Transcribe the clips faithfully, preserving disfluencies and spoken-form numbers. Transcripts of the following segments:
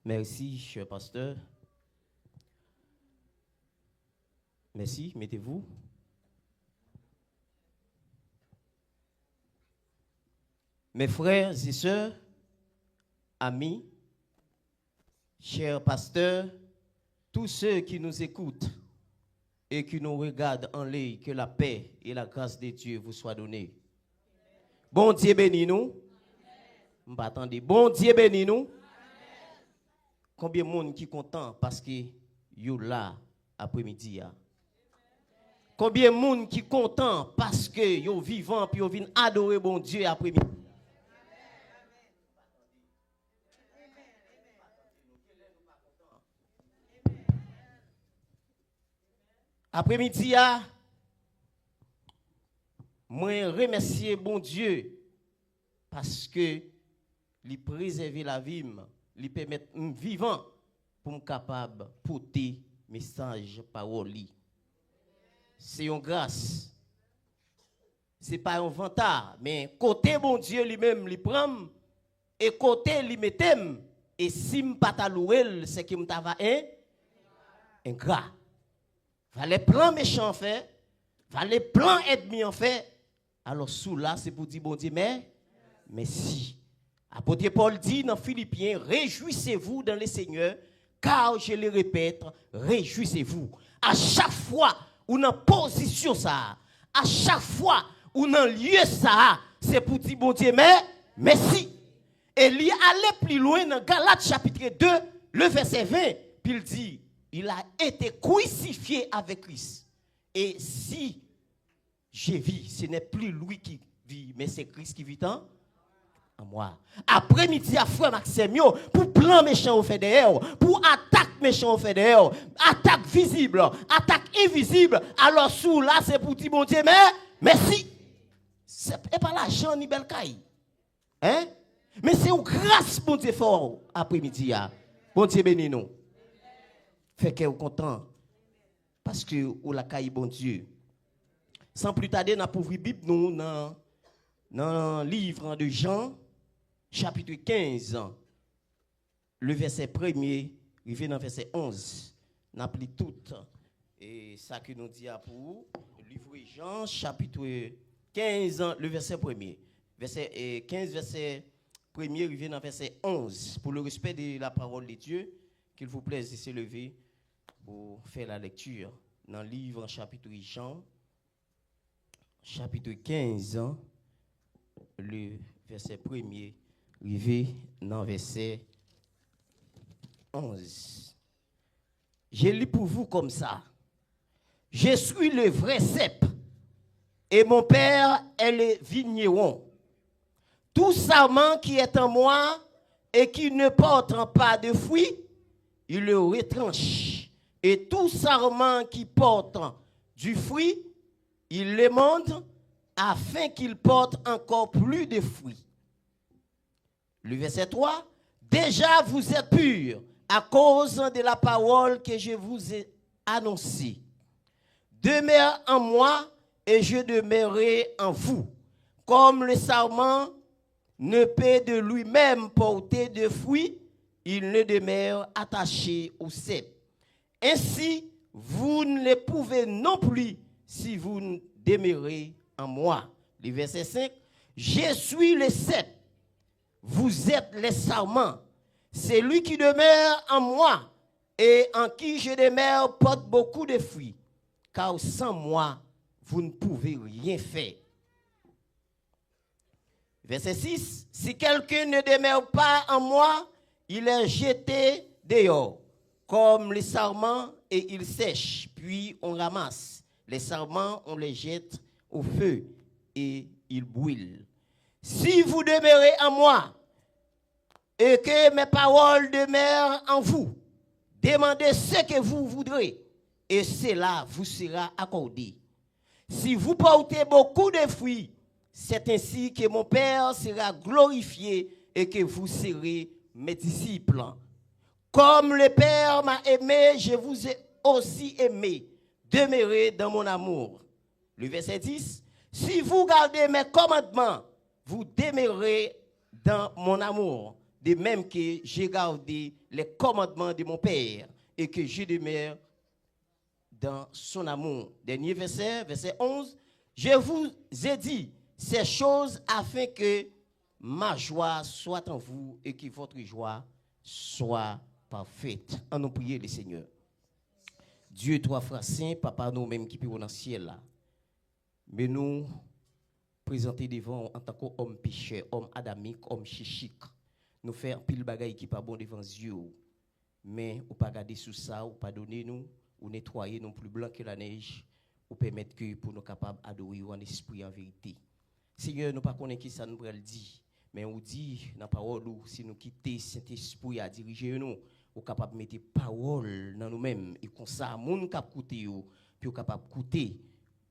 Merci, cher pasteur. Merci, mettez-vous. Mes frères et sœurs, amis, chers pasteurs, tous ceux qui nous écoutent et qui nous regardent en ligne, que la paix et la grâce de Dieu vous soient données. Bondye beni nou. M pa tande. Bondye beni nou. Konbyen moun ki kontan paske yo la apremidi a? Konbyen moun ki kontan paske yo vivan pou yo vin adore Bondye apremidi? Apremidi a, mwen remèsye Bondye paske li prezève lavi m, li pèmèt m vivan pou m kapab pote mesaj pawòl li. Se yon gras. Se pa yon vanta, men kote Bondye li menm li pran m, e kote li mete m, e si m pa ta louwe l, sèke m ta va en, engra. Valè plan mechan an fè, valè plan ènmi an fè, alò si w la, se pou di Bondye mè, mèsi. Apot Pòl di nan Filipyen, réjouissez-vous dans le Seigneur, car je le répète, réjouissez-vous. A chak fwa ou nan pozisyon sa a, a chak fwa ou nan lye sa a, se pou di Bondye mè, mèsi. E li ale pli lwen nan Galat chapitre de, le vèsè ven, pi l di, il a été crucifié avec Christ. Et si je vis, ce n'est plus lui qui vit, mais c'est Christ qui vit en, en moi. Apremidi a, frè m ak sè m yo, pou plan mechan yo fè dèyè w, pou atak mechan yo fè dèyè w, atak vizib, atak envizib, alò si w la, se pou di Bondye mè, mèsi. Se, e pa lajan ni bèl kay. Hein? Men se yon gras Bondye fè w apremidi a. Bondye beni nou. Fè kè w kontan. Paske ou lakay Bondye. San pli tade, n ap ouvri Bib nou nan, nan livre de Jean, chapitre quinze, le vèsè premye rive nan vèsè onz. N ap li tout. E sa ke nou di a pou ou, livre Jean, chapitre quinze, le vèsè premye. Vèsè, e, quinze, vèsè premye rive nan vèsè onz. Pour le respect de la parole de Dieu, qu'il vous plaise de se lever pour faire la lecture. Nan livre chapitre Jean, chapitre quinze, le vèsè premye rive nan vèsè onz. Je lis pour vous comme ça. Je suis le vrai cep et mon père est le vigneron. Tout sarment qui est en moi et qui ne porte pas de fruit, il le retranche. Et tout sarment qui porte du fruit, il l'émonde afin qu'il porte encore plus de fruits. Le verset trois, déjà vous êtes purs à cause de la parole que je vous ai annoncée. Demeurez en moi et je demeurerai en vous. Comme le sarment ne peut de lui-même porter de fruits, il ne demeure attaché au cep. Ainsi, vous ne le pouvez non plus si vous ne demeurez en moi. Le verset cinq, je suis le cep, vous êtes les sarments. Celui qui demeure en moi et en qui je demeure porte beaucoup de fruits, car sans moi, vous ne pouvez rien faire. Verset six, si quelqu'un ne demeure pas en moi, il est jeté dehors, comme le sarment, et il sèche, puis on ramasse les sarments, on les jette au feu, et ils brûlent. Si vous demeurez en moi, et que mes paroles demeurent en vous, demandez ce que vous voudrez, et cela vous sera accordé. Si vous portez beaucoup de fruits, c'est ainsi que mon Père sera glorifié et que vous serez mes disciples. Comme le Père m'a aimé, je vous ai aussi aimé. Demeurez dans mon amour. Le verset dix, si vous gardez mes commandements, vous demeurez dans mon amour, de même que j'ai gardé les commandements de mon Père et que je demeure dans son amour. Dernier verset, verset onze. Je vous ai dit ces choses afin que ma joie soit en vous et que votre joie soit parfaite. Ann nou priye le Senyè. Dye twa fwa sen, Papa nou menm ki pi wo nan syèl la. Men nou prezante devan w antanke òm pechè, òm adamik, òm chichik. Nou fè anpil bagay ki pa bon devan zye w. Men ou pa gade sou sa, ou padone nou, ou netwaye nou pli blan ke lanèj, ou pèmèt ke pou nou kapab adore w an espri, an verite. Senyè, nou pa konnen ki sa nou pral di, men ou di nan pawòl ou, si nou kite Sentespri a dirije nou, ou kapab mete pawòl nan nou menm, e konsa, moun k ap koute yo, pou yo kapab koute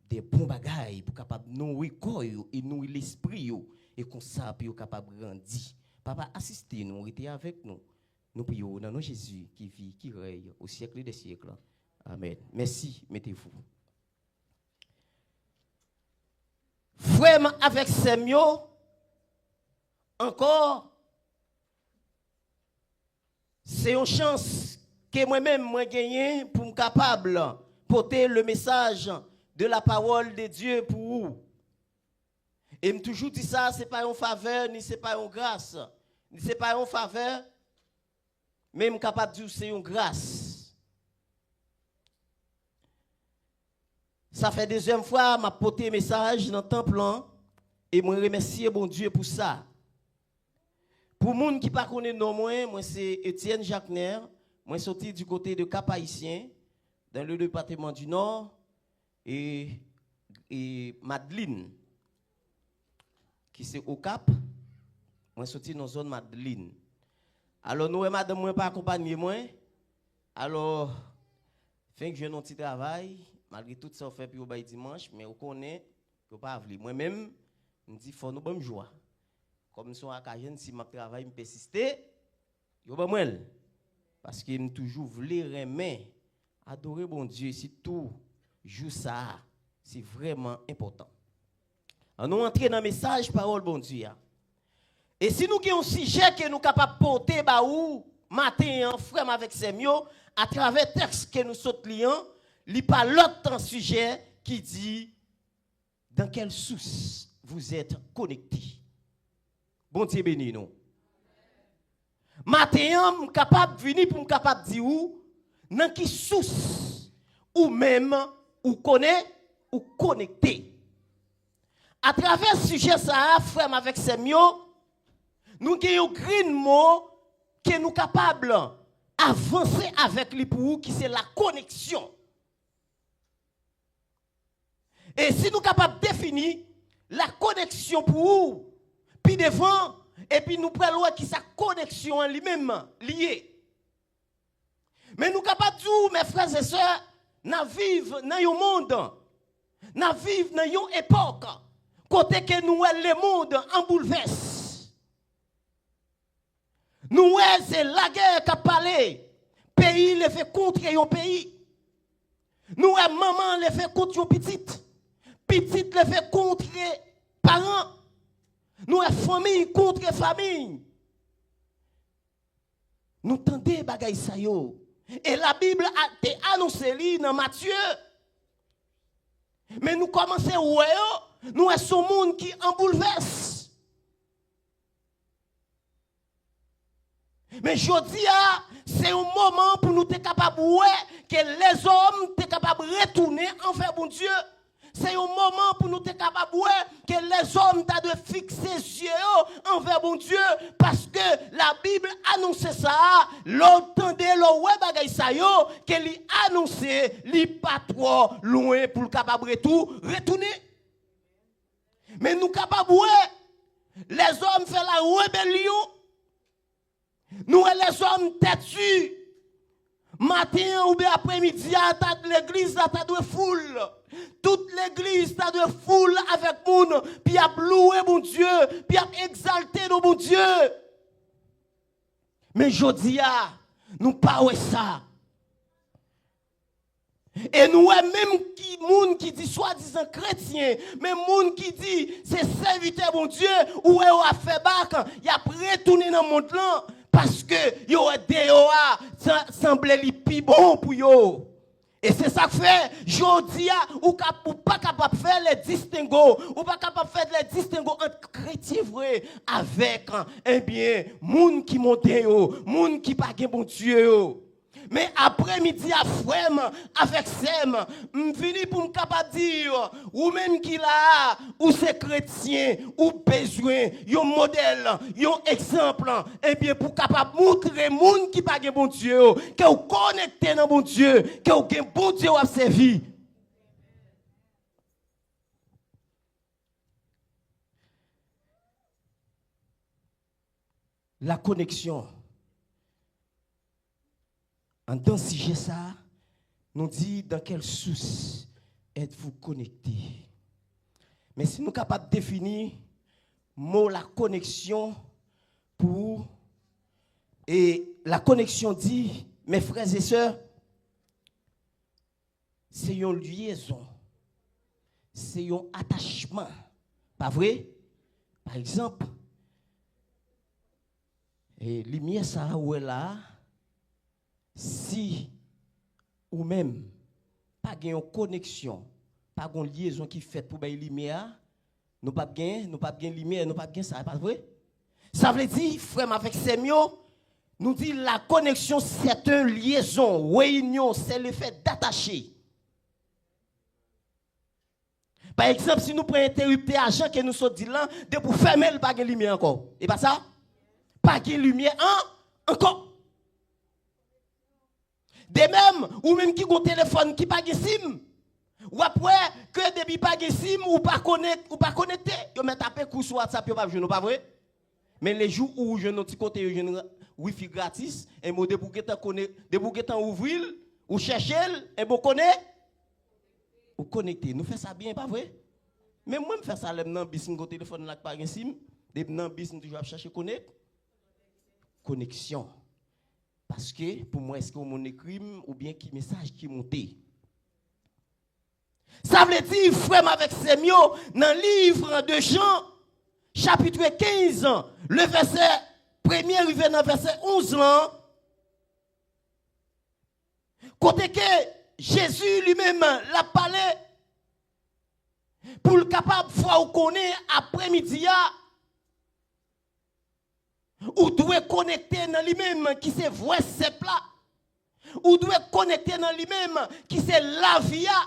de bon bagay, pou kapab nouri kò yo e nouri lespri yo, e konsa, pou yo kapab grandi. Papa, asiste nou, rete avèk nou. Nou priye w nan non Jezi ki viv, ki rèy o syèk dè syèk. Amèn. Mèsi, mettez-vous. Frè m avèk sè m yo, ankò, se yon chans ke mwen menm mwen genyen pou m kapab pote le message de la parole de Dieu pou ou. E m toujou di sa, se pa yon favè, ni se pa yon gras, ni se pa yon favè, men m kapab di w se yon gras. Sa fè dezyèm fwa m ap pote mesaj nan tanp lan, e mwen remèsye Bondye pou sa. Pou moun ki pa konnen non mwen, mwen se Etienne Jacquener, mwen soti di kote de Cap Haïtien, dans le département du Nord, e, e Madlin, ki se Okap, mwen soti nan zòn Madlin. Alò, nou wè madanm mwen pa akonpanye mwen, alò, fenk jwenn yon ti travay, malgre tout sa w fè pou yo bay dimanch, men ou konnen, yo pa vle. Mwen menm, m di fò nou ban m jwa. Kòm m se yon akajenn, si m ap travay, m pèsiste, yo ban mwen l. Paske m toujou vle renmen adore Bondye, sitou jou sa a. Se vrèman enpòtan. Ann nou antre nan mesaj pawòl Bondye a. E si nou gen yon sijè ke nou kapab pote ba ou maten an, frè m avèk sè m yo, atravè tèks ke nou sot li an, li pa lòt sijè ki di, dans quelle source vous êtes connectés? Bondye beni nou. Maten an, m kapab vini pou m kapab di ou, nan ki sous ou menm ou konnen ou konekte. Atravè sijè sa a, frè m avèk sè m yo, nou gen yon grenn mo ke nou kapab avanse avèk li pou ou, ki se la koneksyon. E si nou kapab defini la koneksyon pou ou pi devan, epi nou pral wè kisa koneksyon an li menm li ye. Men nou kapab di w, mes frères et sœurs, n ap viv nan yon mond, n ap viv nan yon epòk kote ke nou wè lemonn an boulvès. Nou wè se lagè k ap pale. Peyi leve kont yon peyi. Nou wè manman leve kont yon pitit. Pitit leve kont paran. Nou wè fanmi kont fanmi. Nou tande bagay sa yo. E Labib a- te anonse li nan Matye. Men nou kòmanse wè yo, nou wè se yon moun ki an boulvès. Men jodi a, se yon moman pou nou te kapab wè ke lèzòm te kapab retounen anvè Bondye. Se yon moman pou nou te kapab wè ke lèzòm ta dwe fikse zye yo anvè Bondye, paske Labib anonse sa, lè w tande, lè w wè bagay sa yo, ke li anonse, li pa twò lwen pou l kapab retou-, retounen. Men nou kapab wè, lèzòm fè la rebelyon. Nou wè lèzòm tèt di. Maten an oubyen apremidi a, ta, legliz la ta dwe foul. Tout legliz ta dwe foul avèk moun, pou y ap louwe Bondye, pou y ap egzalte non Bondye. Men jodi a, nou pa wè sa. E nou wè menm ki moun ki di swadizan kretyen, menm moun ki di se sèvitè Bondye, ou wè yo ap fè bak, y ap retounen nan mond lan, paske yo wè deyò a sa- sanble li pi bon pou yo. E se sa k fè, jodi a, ou, ka, ou pa kapab fè lè distengo, ou pa kapab fè lè distengo ant kretyen vre avèk, ebyen, moun ki monden yo, moun ki pa gen Bondye yo. Men apremidi a, frè m avèk sè m, m vini pou m kapab di, ou menm ki la a, ou se kretyen, ou bezwen yon modèl, yon egzanp, ebyen, pou kapab montre moun ki pa gen Bondye yo, ke w konekte nan Bondye, ke w gen Bondye w ap sèvi. La connexion. Anndan sijè sa a, nou di, dans quelle source êtes-vous connecté? Men si nou kapab defini mo la connexion pou ou, e la connexion di, mes frères et sœurs, se yon lyezon, se yon atachman, pa vre? Pa egzanp, e limyè sa a ou wè la a, si ou menm pa gen yon koneksyon, pa gen yon lyezon ki fèt pou bay limyè a, nou p ap gen, nou p ap gen limyè, nou p ap gen sa, pa vre? Sa vle di, frè m avèk sè m yo, nou di la connexion, c'est une liaison, réunion, c'est le fait d'attacher. Pa egzanp, si nou pran entèriptè a jan ke nou sot di l lan, depi w fèmen l, pa gen limyè ankò. E pa sa? Pa gen limyè an, ankò. De menm, ou menm ki gon telefòn ki pa gen sim, w ap wè ke depi pa gen sim, ou pa konek-, ou pa konekte. Yo mèt tape kou sou WhatsApp, yo p ap jwenn ou, pa vre? Men lejou ou jwenn yon ti kote, yo jwenn wifi gratis, enben depi w gentan konek-, depi w gentan ouvri l, ou chèche l, enben w konek-, ou konekte. Nou fè sa byen, pa vre? Men mwen, m fè sa lè m nan bis, m gon telefòn la k pa gen sim. Depi m nan bis, m toujou ap chèche konek-, koneksyon. Paske, pou mwen, èske yon moun ekri m oubyen ki mesaj ki monte? Sa vle di, frè m avèk sè m yo, nan liv de Jan, chapit kenz, le vèsè premye rive nan vèsè onz lan, kote ke Jezi li menm l ap pale, pou l kapab fè w konnen aprèmidi a, ou dwe konekte nan li menm ki se vwè sèp la. Ou dwe konekte nan li menm ki se lavi a.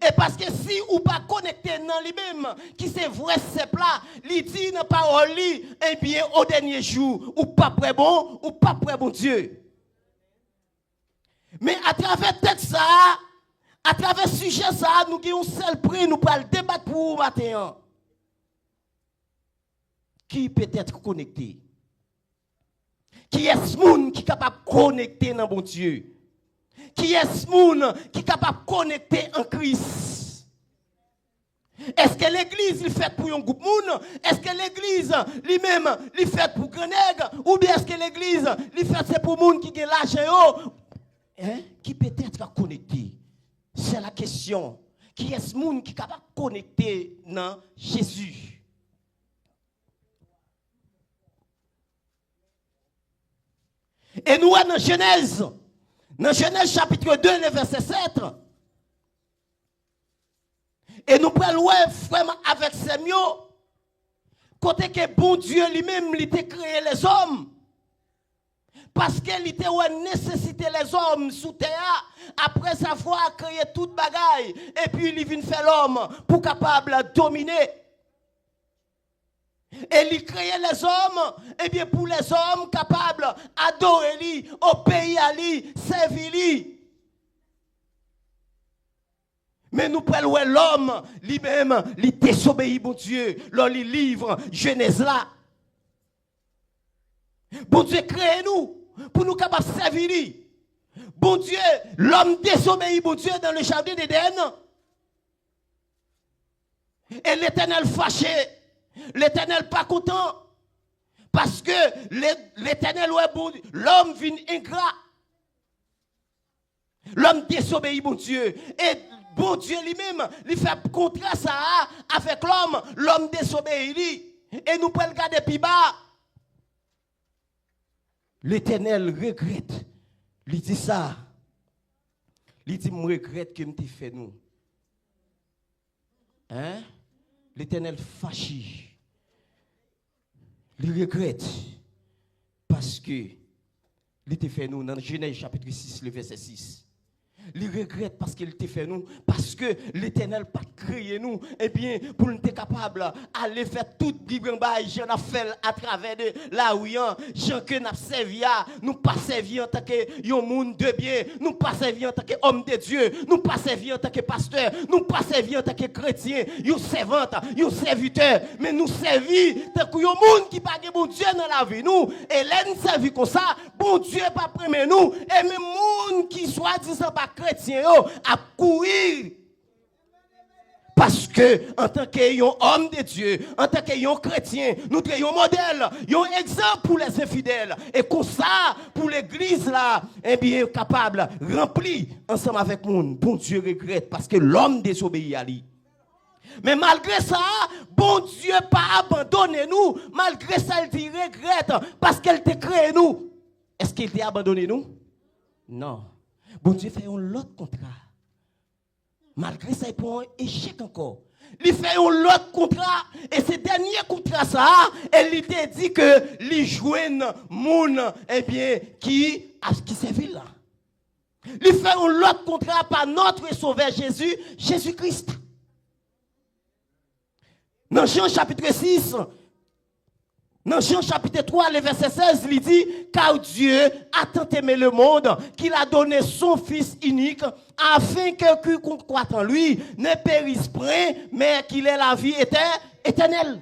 E paske si ou pa konekte nan li menm ki se vwè sèp la, li di nan pawòl li, ebyen, o dènye jou, ou p ap wè bon, ou p ap wè Bondye. Men atravè tèks sa a, atravè sijè sa a, nou gen yon sèl pwen nou pral debat pou ou maten an. Qui peut être connecté? Kiyès moun ki kapab konekte nan Bondye? Kiyès moun ki kapab konekte an Kris? Èske legliz li fèt pou yon gwoup moun? Èske legliz li menm li fèt pou gran nèg? Oubyen èske legliz li fèt se pou moun ki gen lajan yo? Hein? Qui peut être connecté? C'est la question. Kiyès moun ki kapab konekte nan Jezi? E nou wè nan Jenèz, nan Jenèz chapit de, le vèsè sèt, e nou pral wè, frè m avèk sè m yo, kote ke Bondye li menm, li te kreye lèzòm, paske li te wè nesesite lèzòm sou tè a, aprèzavwa kreye tout bagay, epi li vin fè lòm pou kapab domine. E li kreye lèzòm, ebyen, pou lèzòm kapab adore li, obeyi a li, sèvi li. Men nou pral wè lòm, li menm, li dezobeyi Bondye, lè w li liv Jenèz la. Bondye kreye nou pou nou kapab sèvi li. Bondye, lòm dezobeyi Bondye dans le jardin d'Éden. E Letènèl fache. Letènèl pa kontan. Paske Le-, Letènèl wè bon, lòm vin engra. Lòm dezobeyi Bondye. E Bondye li menm, li fè kontra sa a avèk lòm. Lòm dezobeyi li. E nou pral gade pi ba. Letènèl regrèt. Li di sa. Li di, "M regrèt ke m te fè nou." Hein? Letènèl fache. Li regrèt. Paske li te fè nou, nan Jenèz chapit sis, le vèsè sis. Li regrèt paske li te fè nou, paske Letènèl pa t kreye nou, ebyen, pou n te kapab ale fè tout bigranbay jan n ap fè l atravè de lari an, jan ke n ap sèvi a, nou pa sèvi antanke yon moun de byen, nou pa sèvi antanke òm de Dye, nou pa sèvi antanke pastè, nou pa sèvi antanke kretyen, yon sèvant, yon sèvitè, men nou sèvi tankou yon moun ki pa gen Bondye nan lavi nou, e lè n sèvi konsa, Bondye p ap renmen nou, e menm moun ki swadizan pa kretyen yo ap kouri. Paske, antanke yon òm de Dye, antanke yon kretyen, nou dwe yon modèl, yon egzanp pou lèzenfidèl. E konsa, pou legliz la, ebyen, kapab ranpli ansanm avèk moun. Bondye regrèt paske lòm dezobeyi a li. Men malgre sa, Bondye pa abandone nou. Malgre sa, l di regrèt paske l te kreye nou. Èske l te abandone nou? Non. Bondye fè yon lòt kontra. Malgre sa, li pran yon echèk ankò. Li fè yon lòt kontra, e se dènye kontra sa a, e li te di ke li jwenn moun, ebyen, ki, ki sèvi l la. Li fè yon lòt kontra pa notre Sauveur Jésus, Jésus-Christ. Nan Jan chapit sis, nan Jan chapit twa, le vèsè sèz, li di, "Car Dieu a tant aimé le monde qu'il a donné son Fils unique, afin que quiconque croit en lui ne périsse point, mais qu'il ait la vie éter-, éternelle."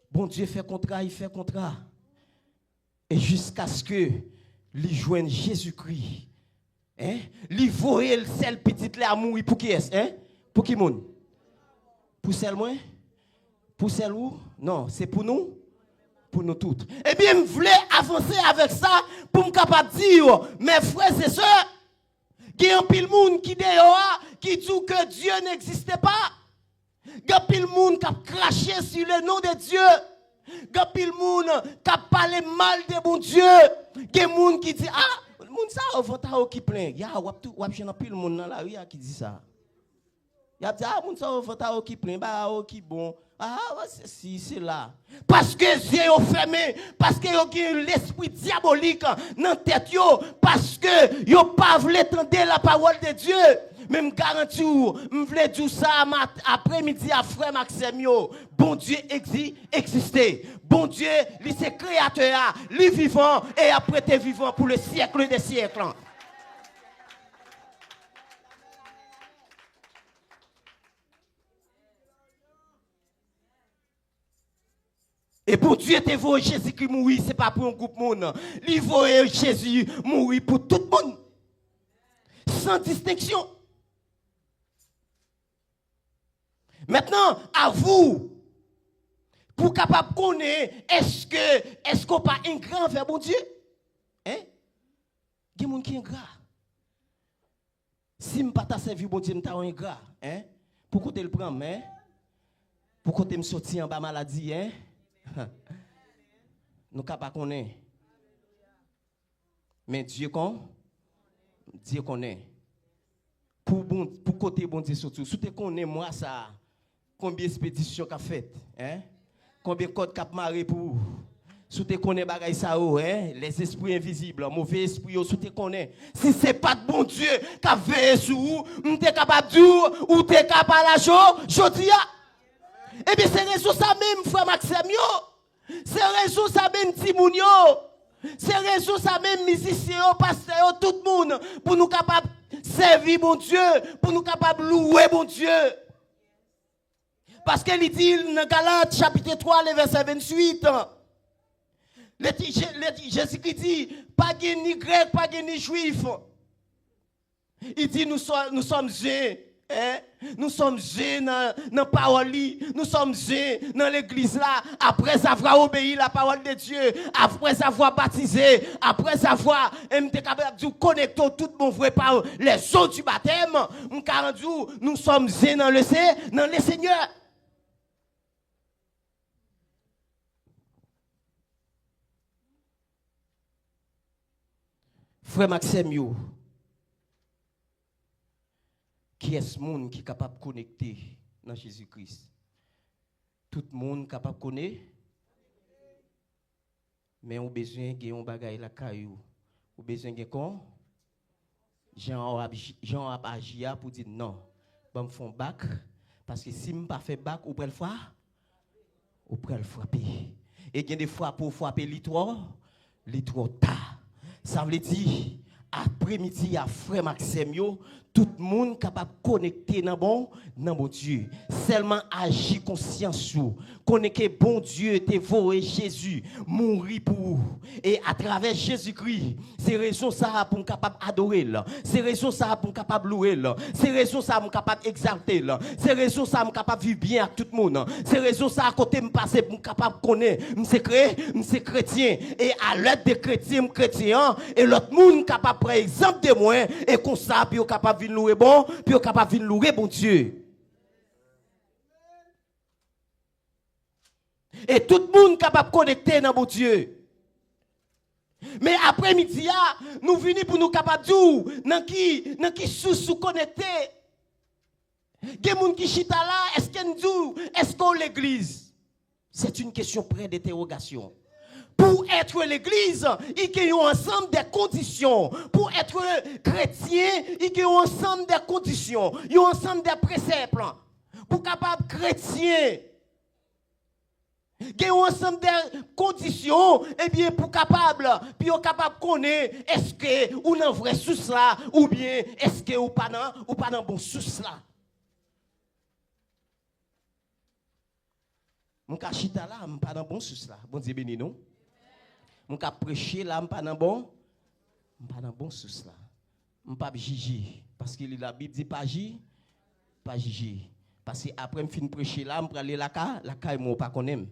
Bondye fè kontra, li fè kontra. E jiskaske li jwenn Jezikri, hein? Li voye l sèl pitit li a mouri pou kiyès, hein? Pou ki moun? Pou sèl mwen? Pou sèl ou? Non, se pou nou? Pou nou tout. Ebyen, m vle avanse avèk sa pou m kapab di w, mes frères et sœurs, gen anpil moun ki deyò a, ki di w ke Dieu n'existe pas. Gen anpil moun k ap krache sur le nom de Dieu. Gen anpil moun k ap pale mal de Bondye. Gen moun ki di, "Ah, moun sa yo vant a yo ki plen." Ya, w ap tou, w ap jwenn anpil moun nan lari a ki di sa. Y ap di, "Ah, moun sa yo vant a yo ki plen, ba yo ki bon. Ah, se si, se la." Paske zye yo fèmen, paske yo gen lespri dyabolik nan tèt yo, paske yo pa vle tande la parole de Dieu. Men m garanti w, m vle di w sa mat-, apremidi a, frè m ak sè m yo, Bondye egzi-, egziste. Bondye, li se kreyatè a, li vivan e ap rete vivan pour le siècle des siècles. E Bondye te voye Jezikri mouri, se pa pou yon gwoup moun. Li voye Jezi mouri pou tout moun. San distenksyon. Maintenant, à vous, pou kapab konnen, èske, èske w pa engra anvè Bondye? Hein? Gen moun ki engra. Si m pa ta sèvi Bondye, m ta yon engra, hein? Pou kote l pran m, hein? Pou kote m soti anba maladi, hein? Nou ka pa konnen. Men Dye kon-, Dye konnen. Pou bon, pou kote Bondye soti w. Si w te konnen mwa sa a, konbyen espedisyon k ap fèt, hein? Konbyen kòd k ap mare pou ou? Si w te konnen bagay sa yo, hein? Les esprits invisibles, move espri yo, si w te konnen. Si se pa t Bondye k ap veye sou ou, m te kapab di w, ou te ka pa la jo-, jodi a. Ebyen, se rezon sa menm, frè m ak sè m yo. Se rezon sa menm, timoun yo. Se rezon sa menm, mizisyen yo, pastè yo, tout moun, pou nou kapab sèvi Bondye, pou nou kapab louwe Bondye. Paske li di nan Galat, chapit twa, le vèsè venntuit, le ti-, Je-, le ti-, Jezikri di, pa gen ni Grèk, pa gen ni Jwif. Li di, nous so-, nous sommes un. Hein? Nous sommes un dans, dans parole, nous sommes un dans l'église là. Après avoir obéi la parole de Dieu, après avoir baptisé, après avoir, m te kapab di w, connecté tout bon vrai par les eaux du baptême, m ka di w, nous sommes un dans le, dans le Seigneur. Frè m ak sè m yo, kiyès moun ki kapab konekte nan Jezi Kris? Tout moun kapab konnen, men ou bezwen gen yon bagay lakay ou. Ou bezwen gen kon jan w ap, jan w ap aji a pou di non. Ban m fè yon bak, paske si m pa fè bak, ou pral fra, ou pral frape. E gen de frape ou frape li twò, li twò ta. Sa vle di, apremidi a, frè m ak sè m yo, tout moun kapab konekte nan bon, nan Bondye. Sèlman aji konsyans ou. Konnen ke Bondye te voye Jezi mouri pou ou. E atravè Jezikri, se rezon sa a pou m kapab adore l. Se rezon sa a pou m kapab louwe l. Se rezon sa a pou m kapab egzalte l. Se rezon sa a m kapab viv byen ak tout moun. Se rezon sa a kote m pase pou m kapab konnen m se kre, m se kretyen. E a lèt de kretyen, m kretyen an, e lòt moun kapab pran egzanp de mwen, e konsa pou yo kapab vin louwe bon, pou yo kapab vin louwe Bondye. E tout moun kapab konekte nan Bondye. Men apremidi a, nou vini pou nou kapab di w nan ki, nan ki sous ou konekte. Gen moun ki chita la, èske n di w, èske w legliz? C'est une question point d'interrogation. Pou èt legliz, i gen yon ansanm de kondisyon. Pou èt kretyen, i gen yon ansanm de kondisyon, yon ansanm de presèp. Pou kapab kretyen, gen yon ansanm de kondisyon, ebyen, pou kapab, pou yo kapab konnen èske ou nan vrè sous la, oubyen èske ou pa nan, ou pa nan bon sous la. M ka chita la, m pa nan bon sous la. Bondye beni nou. M ka preche la, m pa nan bon, m pa nan bon sous la. M p ap jije, paske li, Labib di pa ji, pa jije. Paske apre m fin preche la, m prale laka, lakay mwen, ou pa konnen m.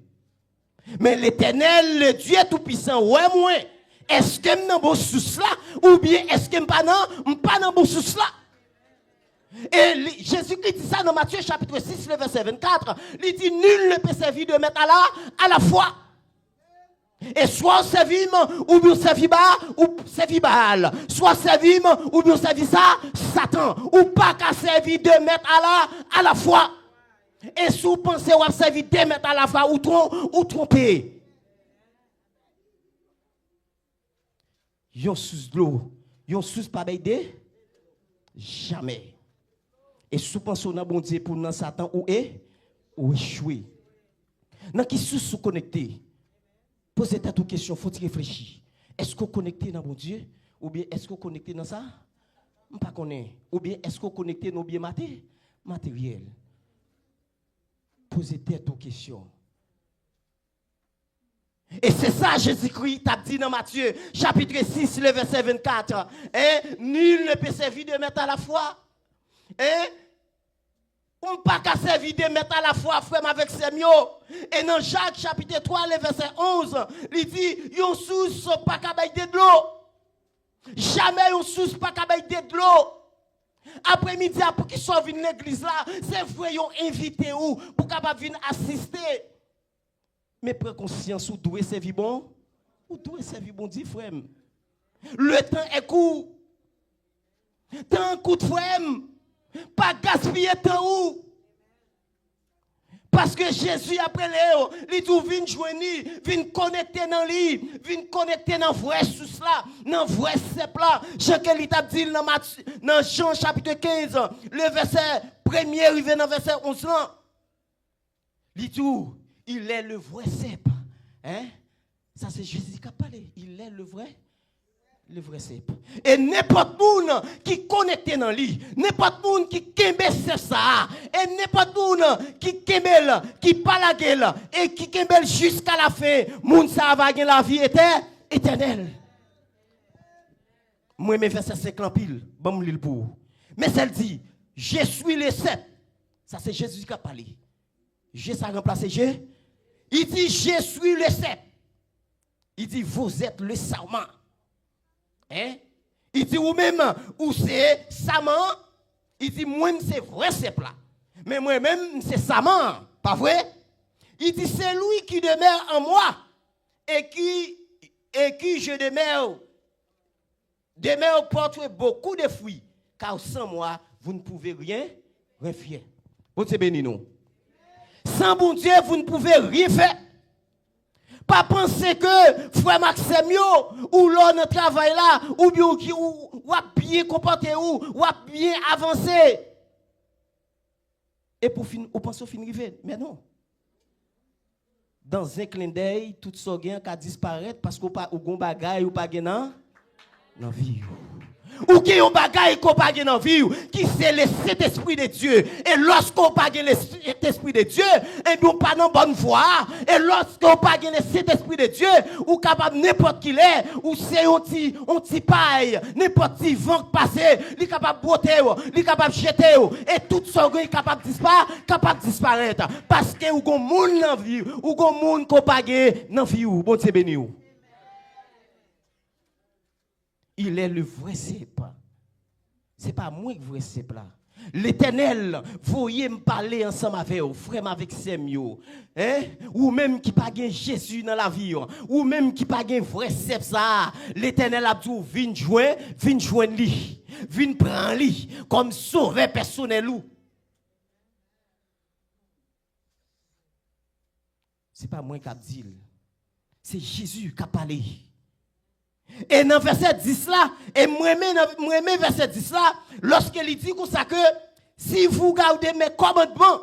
Men Letènèl, le Dye Toupisan, wè mwen. Èske m nan bon sous la, oubyen èske m pa nan, m pa nan bon sous la? E li, Jezikri di sa nan Matye chapit sis, le vèsè vennkat, li di, nul ne peut servir deux maîtres à la, à la fois. E swa w sèvi m, oubyen w sèvi Ba, ou sèvi Baal. Swa w sèvi m, oubyen w sèvi sa, Satan. Ou pa ka sèvi de mèt a la, a la fwa. E si w panse w ap sèvi de mèt a la fwa, ou tron-, ou twonpe. Yon sous dlo, yon sous pa bay de, jamè. E si w panse w nan Bondye pou w nan Satan, ou e, ou echwe. Nan ki sous ou konekte? Poze tèt ou kesyon, fò w ti reflechi. Èske w konekte nan Bondye? Oubyen èske w konekte nan sa? M pa konnen. Oubyen èske w konekte nan byen mate-, materyèl? Poze tèt ou kesyon. E se sa Jezikri t ap di nan Matye, chapit sis, le vèsè vennkat. Hein? Nul ne peut servir deux maîtres à la fois. Hein? Ou pa ka sèvi de mèt a la fwa, frè m avèk sè m yo. E nan Jak, chapit twa, le vèsè onz, li di, yon sous pa ka bay de dlo. Jamè yon sous pa ka bay de dlo. Apremidi a, poukisa w vin legliz la? Se vre, yo envite w pou w kapab vin asiste. Men pran konsyans, ou dwe sèvi bon. Ou dwe sèvi Bondye, frè m. Le temps est court. Tan an kout, frè m. Pa gaspiye tan ou. Paske Jezi ap rele yo, li di w vin jwenn li, vin konekte nan li, vin konekte nan vrè sous la, nan vrè sèp la. Jan ke li t ap di l nan Mat-, nan Jan chapit kenz, le vèsè premye rive nan vèsè onz lan. Li di w, il est le vrai cep. Hein? Sa se Jezi k ap pale. Il est le vrai, le vrai cep. E nenpòt moun ki konekte nan li, nenpòt moun ki kenbe sèp sa a, e nenpòt moun ki kenbe l, ki pa lage l, e ki kenbe l jiska lafen, moun sa a va gen lavi etè-, etènèl. Mwen renmen vèsè senk lan anpil. Ban m li l pou ou. Men sa l di, Je suis le cep. Sa se Jezi k ap pale. Je sa ranplase je. Li di, Je suis le cep. Li di, Vous êtes le sarment. Hein? Li di, Ou menm, ou se saman an. Li di, Mwen, m se vrè sèp la. Men mwen menm, m se saman an. Pa vre? Li di, Celui qui demeure en moi et qui, et qui je demeure, demeure porte beaucoup de fruits, car sans moi, vous ne pouvez rien, rien faire. Bondye beni nou. Sans Bondye, vous ne pouvez rien faire. Pa panse ke frè m ak sè m yo, ou la w nan travay la, oubyen ou, ou, w ap byen konpòte w, w ap byen avanse. Epi w fin, ou panse w fin rive. Men non. Dans un clin d'œil, tout sa w gen an ka disparèt paske w pa, ou gon bagay ou pa gen nan, nan vi w. Ou gen yon bagay ke w pa gen nan vi w, ki se le Sentespri de Dye. E lòske w pa gen le Sentespri de Dye, ebyen w pa nan bòn vwa a. E lòske w pa gen le Sentespri de Dye, ou kapab nenpòt ki lè, ou se yon ti, yon ti pay, nenpòt ti van k pase, li kapab bwote w, li kapab jete w, e tout sa w gen kapab dispa, kapab disparèt. Paske ou gon moun nan vi w, ou gon moun ke w pa gen nan vi w. Bondye beni w. Il est le vrai cep. Se pa mwen k vrè sèp la. Letènèl voye m pale ansanm avè w, frè m avèk sè m yo. Hein? Ou menm ki pa gen Jezi nan lavi w, ou menm ki pa gen vrè sèp sa a, Letènèl ap di w vin jwenn, vin jwenn li, vin pran li kòm sovè pèsonèl ou. Se pa mwen k ap di l. Se Jezi k ap pale. E nan vèsè dis la, e m renmen nan, m renmen vèsè dis la, lòske li di konsa ke, Si vous gardez mes commandements,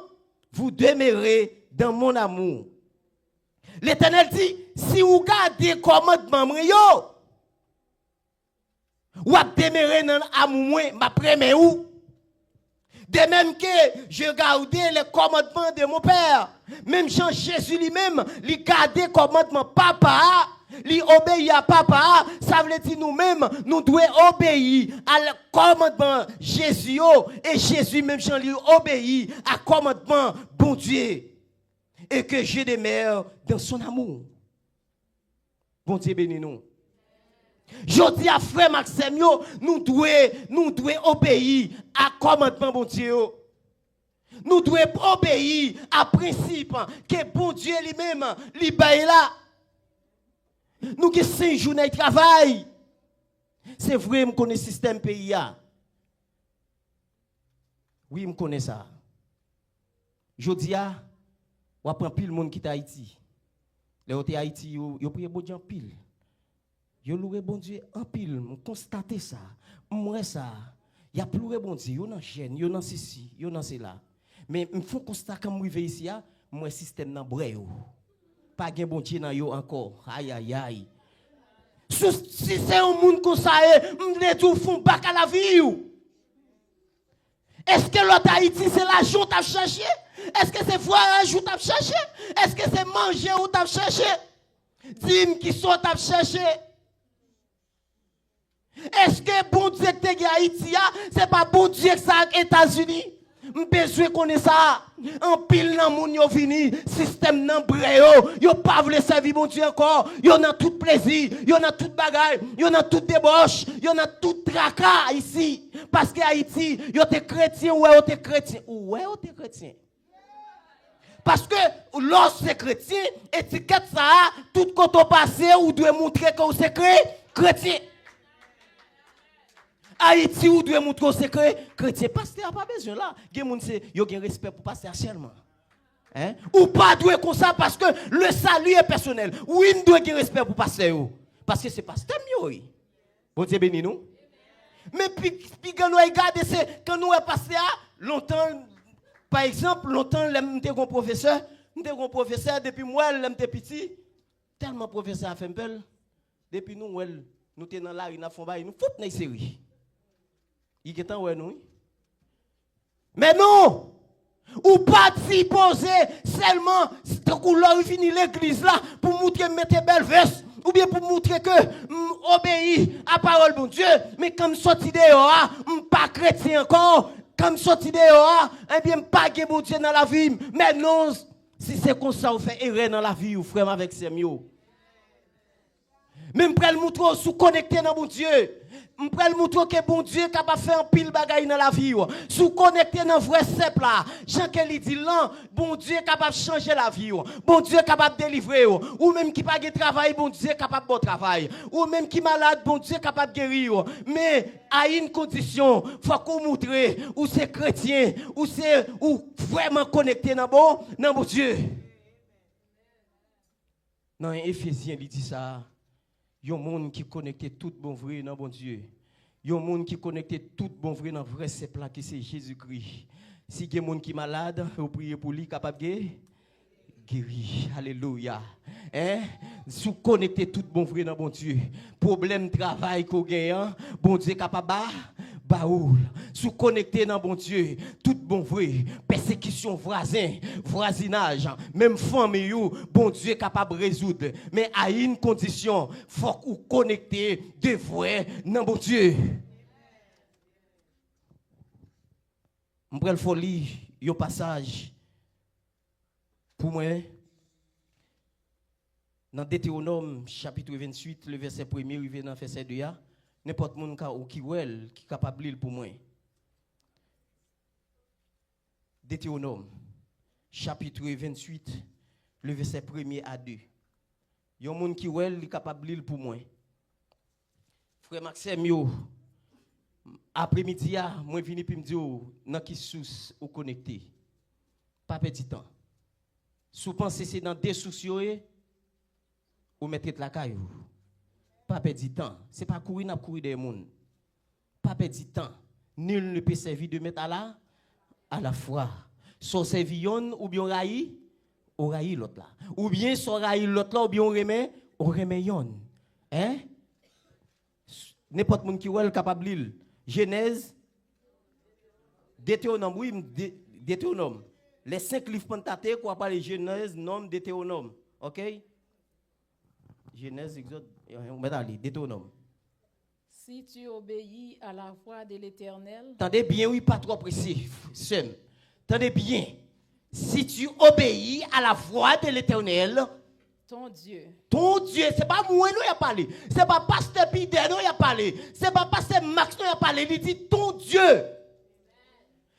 vous demeurez dans mon amour. Letènèl di, Si ou gade kòmandman mwen yo, w ap demere nan amou mwen, m ap renmen ou. De même que je garde les commandements de mon Père. Menm jan Jezi li menm, li gade kòmandman Papa a, li obeyi a Papa a, sa vle di nou menm, nou dwe obeyi a l-, kòmandman Jezi yo, e Jezi menm jan li obeyi a kòmandman Bondye. Et que je demeure dans son amour. Bondye beni nou. Jodi a, frè m ak sè m yo, nou dwe, nou dwe obeyi a kòmandman Bondye yo. Nou dwe obeyi a prensip ke Bondye li menm, li bay la. Nou gen senk jou n al travay. Se vre, m konnen sistèm peyi a. Wi, m konnen sa. Jodi a, w ap anpil moun kite Ayiti. Lè yo te Ayiti, yo, yo priye Bondye anpil. Yo loure Bondye anpil. M konstate sa. M wè sa. Y ap loure Bondye. Yo nan jèn, yo nan sesi, yo nan sela. Men m fè yon konsta kan m rive isi a, m wè sistèm nan bwè yo. Pa gen Bondye nan yo ankò. Ayayay. Si, si se yon moun konsa ye, m vle di w fè yon bak a lavi w. Èske lòt Ayiti se lajan w t ap chèche? Èske se vwayaj ou t ap chèche? Èske se manje ou t ap chèche? Di m kisa w t ap chèche? Èske Bondye k te gen Ayiti a, se pa Bondye k sa ak Etazini? M bezwen konnen sa. Anpil nan moun yo vini, sistèm nan bwè yo, yo pa vle sèvi Bondye ankò. Yo nan tout plezi, yo nan tout bagay, yo nan tout debòch, yo nan tout traka isi. Paske Ayiti, yo te kretyen, ou wè yo te kretyen. Ou wè yo te kretyen. Paske lè w se kretyen, etikèt sa a, tout kote w pase, ou dwe montre ke w se kre-, kretyen. Ayiti, ou dwe montre w se kre-, kretyen. Pastè a pa bezwen la. Gen moun se, yo gen respè pou pastè a sèlman. Hein? Ou pa dwe konsa paske le salut est personnel. Wi, m dwe gen respè pou pastè yo. Paske se pastè m yo ye. Bondye beni nou. Men pi, pi gran nou al gade se, kan nou wè pastè a, lontan, pa egzanp, lontan lè m te gon pwofesè, m te gon pwofesè depi m wè l lè m te piti, tèlman pwofesè a fè m pè l, depi nou wè l, nou te nan lari, n ap fè yon bagay, nou fout nèg seri. Li gentan wè nou, wi. Men non! Ou pa t sipoze sèlman, tankou lè w vini legliz la, pou moutre m mete bèl vès, oubyen pou moutre ke m obeyi a pawòl Bondye, men kan m sòti deyò a, m pa kretyen ankò. Kan m soti deyò a, ebyen, m pa gen Bondye nan lavi m. Men non, si se konsa ou fè erè nan lavi w, frè m avèk sè m yo. Men m pral moutre w si w konekte nan Bondye. M pral moutre w ke Bondye kapab fè anpil bagay nan lavi w. Si w konekte nan vrè sèp la, jan ke li di l lan, Bondye kapab chanje lavi w. Bondye kapab delivre w. Ou menm ki pa gen travay, Bondye kapab ba w travay. Ou menm ki malad, Bondye kapab geri w. Men a une condition, fòk ou moutre ou se kretyen, ou se, ou vrèman konekte nan bon, nan Bondye. Nan Efezyen, li di sa, yon moun ki konekte tout bon vre nan Bondye. Yon moun ki konekte tout bon vre nan vrè sèp la ki se Jezikri. Si gen moun ki malad, ou priye pou li, kapab ge-, geri. Alelouya. Hein? Si w konekte tout bon vre nan Bondye, pwoblèm travay ke w genyen an, Bondye kapab ba, ba ou l. Si w konekte nan Bondye, tout bon vre, pèsekisyon vwazen, vwazinaj, menm fanmi ou, Bondye kapab rezoud. Men a une condition, fòk ou konekte de vrè nan Bondye. M pral fè w li yon pasaj pou mwen nan Detewonòm chapit venntuit, le vèsè premye rive nan vèsè de a. Nenpòt moun ka, ou ki wè l, ki kapab li l pou mwen. Detewonòm chapit venntuit, le vèsè premye a de. Yon moun ki wè l, li kapab li l pou mwen. Frè m ak sè m yo, apremidi a, mwen vin epi m di w nan ki sous ou konekte. Pa pèdi tan. Si w panse se nan de sous yo ye, ou mèt ret lakay ou. Pa pèdi tan. Se pa kouri n ap kouri dèyè moun. Pa pèdi tan. Nul ne peut servir deux maîtres à la, à la fois. Swa w sèvi yonn, oubyen w rayi, ou rayi lòt la. Oubyen swa w rayi lòt la, oubyen w renmen, ou renmen yonn. Hein? Nenpòt moun ki wè l kapab li l. Jenèz, Detewonòm, wi, m de-, Detewonòm. Les cinq livres Pentateuque, w ap pale Jenèz, Nonm, Detewonòm. Oke? Jenèz, Egzòd, ou mèt ale, Detewonòm. Si tu obéis à la voix de l'Éternel, Tande byen, wi, pa twò prese, sè m. Tande byen. Si tu obéis à la voix de l'Éternel, ton Dieu, ton Dieu, se pa mwen non y ap pale. Se pa pastè Pidè non y ap pale. Se pa pastè Max non y ap pale. Li di ton Dieu.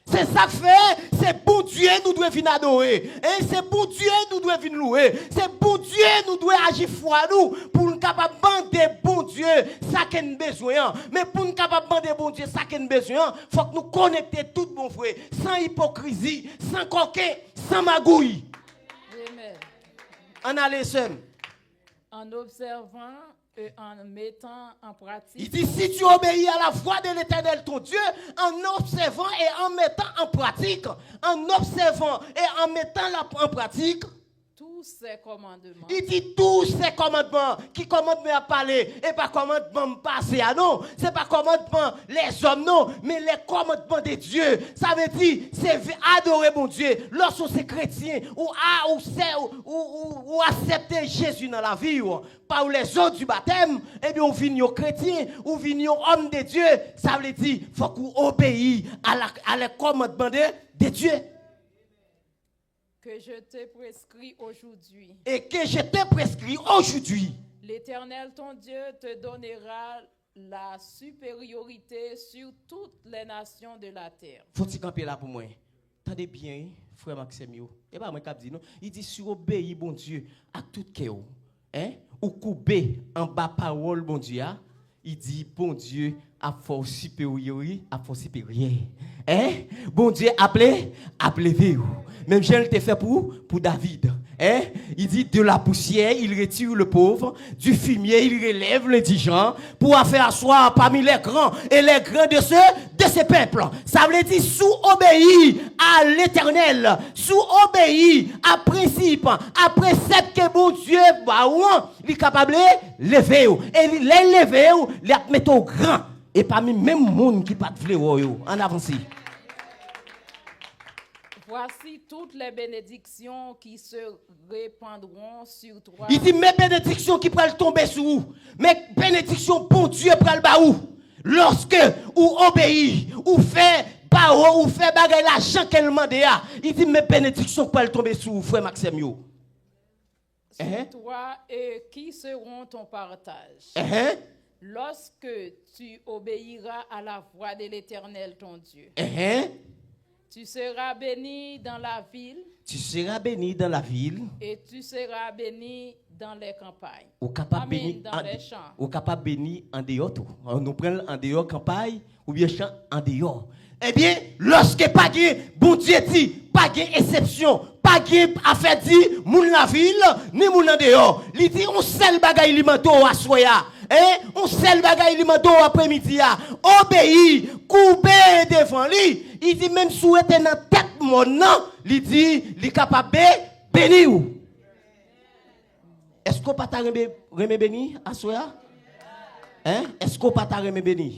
Se sa k fè, se Bondye nou dwe vin adore. E se Bondye nou dwe vin louwe. Se Bondye nou dwe aji fwa nou pou n kapab mande Bondye sa ke n bezwen an. Men pou n kapab mande Bondye sa ke n bezwen an, fòk nou konekte tout bon vre, san ipokrizi, san koken, san magouy. Amen. Ann ale, sè m. En observant et en mettant en pratique. Il dit, si tu obéis à la voix de l'Éternel ton Dieu, en observant et en mettant en pratique, en observant et en mettant la, en pratique, tous ses commandements. Il dit, tous ses commandements. Ki kòmandman y ap pale? E pa kòmandman m pase a non. Se pa kòmandman lèzòm non, men les commandements de Dieu. Sa vle di, se v-, adore Bondye. Lòske w se kretyen, ou a, ou sè, ou, ou, ou, ou aksepte Jezi nan lavi w, par les eaux du baptême, ebyen, ou vin yon kretyen, ou vin yon homme de Dieu. Sa vle di, fòk ou obeyi a la, a les commandements de, de Dieu. Que je te prescris aujourd'hui. Et que je te prescris aujourd'hui. L'Éternel ton Dieu te donnera la supériorité sur toutes les nations de la terre. Fò ti kanpe la pou mwen. Tande byen, wi, frè m ak sè m yo. E pa mwen k ap di, non. Li di, si w obeyi Bondye ak tout kè w, en, ou koube anba pawòl Bondye a, li di, Bondye ap fè w siperyori, ap fè w siperyè. En? Bondye ap le-, ap leve w. Menm jan l te fè pou, pou David. En? Li di, de la poussière, il retire le pauvre, du fumier, il relève l'indigent, pour faire asseoir parmi les grands et les grands de ce, de ce peuple. Sa vle di, si w obeyi a Letènèl, si w obeyi a prensip, a presèp ke Bondye ba ou an, li kapab le-, leve w. E li, lè l leve w, li ap mete w gran. E pami menm moun ki pa t vle wè w yo. Ann avanse. Voici toutes les bénédictions qui se répandront sur toi. Li di, men benediksyon ki pral tonbe sou ou. Men benediksyon Bondye pral ba ou. Lòske ou obeyi, ou fè pa ou, ou fè bagay la jan ke l mande a. Li di, men benediksyon k pral tonbe sou ou, frè m ak sè m yo. Sur toi et qui seront ton partage. Lorsque tu obéiras à la voix de l'Éternel ton Dieu, tu seras béni dans la ville Tu seras béni dans la ville. Et tu seras béni dans les campagnes. Ou kapab béni dans les champs. Ou kapab béni andeyò tou. Nou pran l andeyò kanpay oubyen chan andeyò. Ebyen, lòske pa gen, Bondye di, pa gen eksepsyon, pa gen afè di moun lavil, ni moun andeyò. Li di yon sèl bagay li mande w aswè a. Hein? Yon sèl bagay li mande w apremidi a. Obeyi, koube devan li. Li di menm si w rete nan tèt mòn nan, li di li kapab be, beni w. Èske w pa ta renmen, renmen beni aswè a? Hein? Èske w pa ta renmen beni?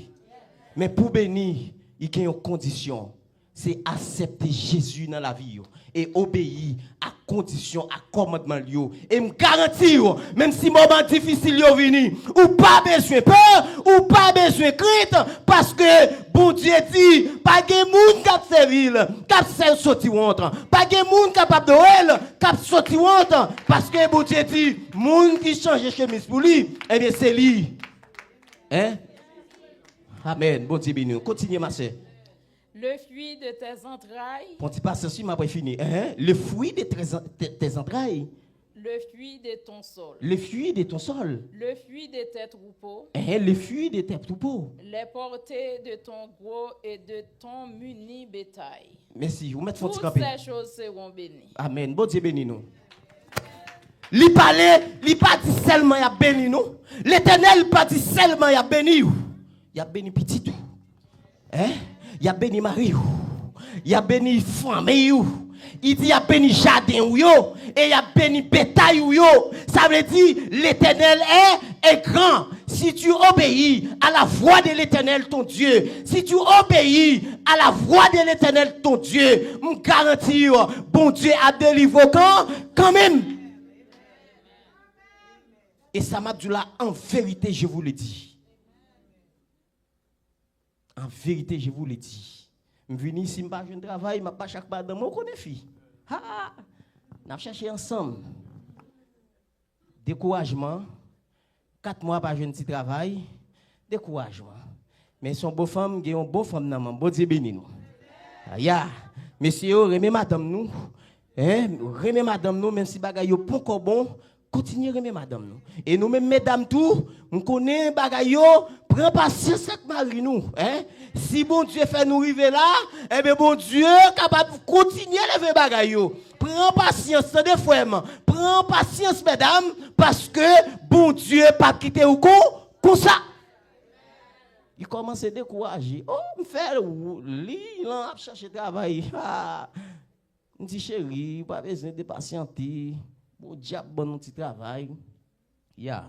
Men pou beni, li gen yon kondisyon. Se aksepte Jezi nan lavi w e obeyi a kondisyon, a kòmandman l yo. E m garanti w, menm si moman difisil yo vini, ou pa bezwen pè, ou pa bezwen krent, paske Bondye di, pa gen moun k ap sèvi l, k ap sòti wont. Pa gen moun k ap adore l, k ap sòti wont, paske Bondye di, moun ki chanje chemiz pou li, ebyen se li. Hein? Amèn. Bondye beni w. Kontinye, ma sè. Le fruit de tes entrailles. Pran ti pasyans wi, m apre fini. Hein? Le fruit de tes, tes, tes entrailles. Le fruit de ton sol. Le fruit de ton sol. Le fruit de tes troupeaux. Hein? Le fruit de tes troupeaux. Les portées de ton gros et de ton muni bétail. Mèsi. Ou mèt fè yon ti kanpe. Toutes ces choses seront bénies. Amèn. Bondye beni nou. Li pale, li pa di sèlman y ap beni nou. Letènèl pa di sèlman y ap beni w. Y ap beni pitit ou. Hein? Y ap beni mari w. Y ap beni fanmi w. Li di y ap beni jaden w yo. E y ap beni betay ou yo. Sa vle di, Letènèl est, est grand. Si tu obéis à la voix de l'Éternel ton Dieu, si tu obéis à la voix de l'Éternel ton Dieu, m garanti w, Bondye ap delivre w kan, kanmenm. E sa m ap di w la, en vérité, je vous le dis. En vérité, je vous le dis. M vini isi, m pa jwenn travay, m ap mache ak madanm mwen, ou konnen fi. Ha! N ap chèche ansanm. Dekourajman, kat mwa pa jwenn ti travay, dekourajman. Men se yon bon fanm, gen yon bon fanm nan men m. Bondye beni nou. Aya, mesye yo, renmen madanm nou. Hein? Renmen madanm nou, menm si bagay yo poko bon, kontinye renmen madanm nou. E nou menm medam tou, m konnen bagay yo, pran pasyans ak mari nou. Hein? Si Bondye fè nou rive la, ebyen Bondye kapab kontinye leve bagay yo. Pran pasyans, tande frè m. Pran pasyans, medam, paske Bondye p ap kite w kon, konsa. Li kòmanse dekouraje. Oh, m fè li lan ap chache travay. Ah. M di, cheri, ou pa bezwen depasyante. Bondye ap ban nou ti travay. Ya.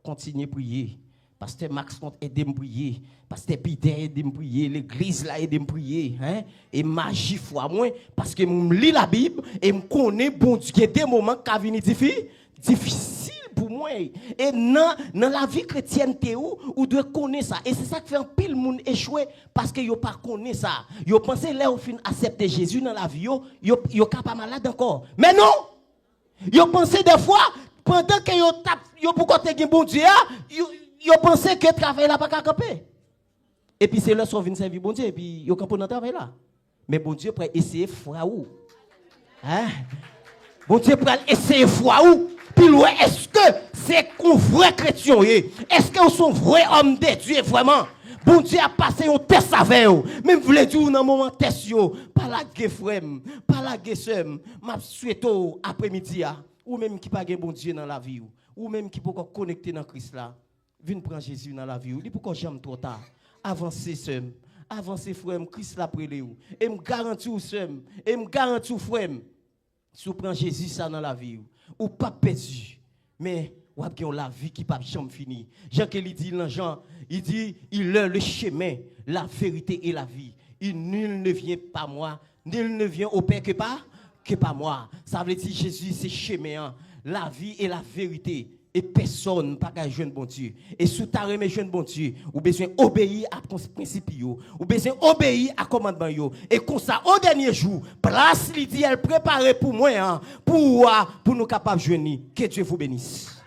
Kontinye priye. Pastè Max kont ede m priye. Pastè Peter ede m priye. Legliz la ede m priye. Hein? E m aji fwa mwen. Paske m li Labib. E m konnen Bondye gen de moman k ka vini difi, difisil pou mwen. E nan, nan lavi kretyènte ou, ou dwe konnen sa. E se sa k fè anpil moun echwe, paske yo pa konnen sa. Yo panse lè yo fin aksepte Jezi nan lavi yo, yo, yo ka pa malad ankò. Men non! Yo panse dèfwa, pandan ke yo t ap, yo poko te gen Bondye a, yo, yo panse ke travay la pa ka kanpe. Epi se lè sa w vin sèvi Bondye, epi yo kanpe w nan travay la. Men Bondye pral eseye fwa ou. Hein? Bondye pral eseye fwa ou. Pou l wè èske se yon vrè kretyen w ye. Èske w se yon vrè homme de Dieu vrèman. Bondye ap pase yon tès avè w. Men m vle di w nan moman tès yo, pa lage frè m, pa lage sè m. M ap swete w apremidi a, ou menm ki pa gen Bondye nan lavi w, ou menm ki poko konekte nan Kris la, vin pran Jezi nan lavi w. Li poko janm twò ta. Avanse, sè m. Avanse, frè m. Kris la ap rele w. E m garanti w, sè m. E m garanti w, frè m. Si w pran Jezi sa nan lavi w, ou p ap pèdi. Men, w ap gen yon lavi ki p ap janm fini. Jan ke li di nan Jan, li di, il est le chemin, la vérité et la vie. Et nul ne vient par moi, nul ne vient au Père que par, que par moi. Sa vle di Jezi se chemen an, lavi e laverite. E pèsonn pa ka jwenn Bondye. E si w ta renmen jwenn Bondye, ou bezwen obeyi a kons- prensip yo. Ou bezwen obeyi a kòmandman yo. E konsa, o dènye jou, plas li di l prepare pou mwen an, pou ou a, pou nou kapab jwenn li. Que Dieu vous bénisse.